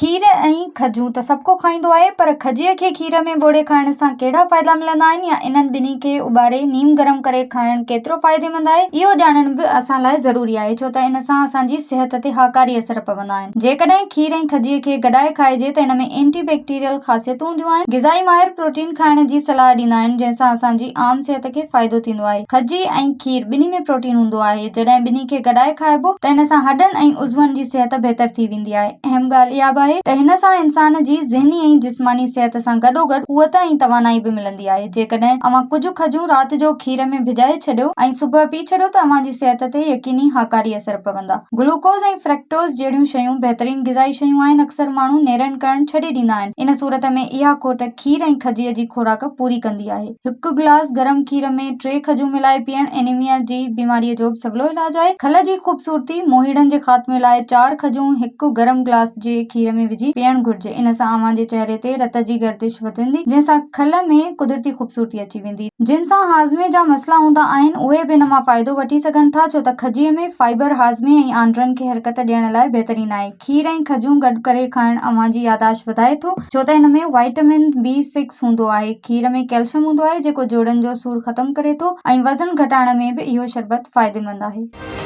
کير ۽ کجون ته سڀ ڪو کائيندو آهي پر کجيء کي کير ۾ ٻوڙي کائڻ سان ڪهڙا فائدا ملندا آهن يا انهن ٻنهي کي اٻاري نيم گرم ڪري کائڻ ڪيترو فائديمند آهي اهو ڄاڻڻ به اسان لاء ضروري آهي ڇو ته ان سان اسان جي صحت تي هاڪاري اثر پوندا آهن. جيڪڏهن کير ۽ کجيء کي گڏائي کائجي ته ان ۾ اينٽي بيڪٽيريل خاصيتون هونديون آهن. غذائي ماهر پروٽين کائڻ جي صلاح ڏيندا آهن جنهن سان اسان جي عام صحت کي فائدو ٿيندو آهي. کجي ۽ کير ٻنهي ۾ پروٽين هوندو آهي جڏهن ٻنهي کي گڏائي کائبو ته ان سان هڏن ۽ عضون جي صحت بهتر ٿي ويندي آهي. اهم ڳالهه اها به آهي ته هن سان انسان جي ذهني ۽ جسماني صحت سان گڏوگڏ قوت ۽ توانائي به ملندي آهي. جيڪڏهن اوهان ڪجهه کجون رات جو کير ۾ ڀڄائي ڇڏيو ۽ صبح پي ڇڏيو ته اوهان جي صحت تي يقيني هاڪاري اثر پوندا. گلوڪوز ۽ فرڪٽوز جهڙيون شيون بهترين غذائي شيون آهن اڪثر ماڻهو نيرن ڪرڻ ڇڏي ڏيندا آهن ان صورت ۾ اها کوٽ کير ۽ کجيء جي خوراڪ پوري ڪندي آهي. هڪ گلاس گرم کير ۾ ٽي کجون ملائي پيئڻ اينيميا جي بيماريء جو به سولو علاج آهي. کل جي خوبصورتي، موهيڙن جي خاتمي لاء چار کجون هڪ گرم گلاس جي کير ۾ وجهي پيئڻ گهرجي. ان سان اوهان جي چهري تي رت جي گردش وڌندي، جنهن سان کل ۾ قدرتي خوبصورتي اچي ويندي. جن سان هاضمي جا مسئلا هوندا آهن، اهي به ان مان فائدو وٺي سگهن ٿا، ڇو ته کجيء ۾ فائبر هاضمي ۽ آنڊرن کي حرڪت ڏيڻ لاء بهترين آهي. کير ۽ کجون گڏ ڪري کائڻ اوهان جي ياداشت وڌائي ٿو ڇو ته ان ۾ وائٽامن بي سڪس هوندو آهي. کير ۾ ڪيلشم هوندو آهي جيڪو جوڙن جو سور ختم ڪري ٿو ۽ وزن گهٽائڻ ۾ به اهو شربت فائديمند آهي.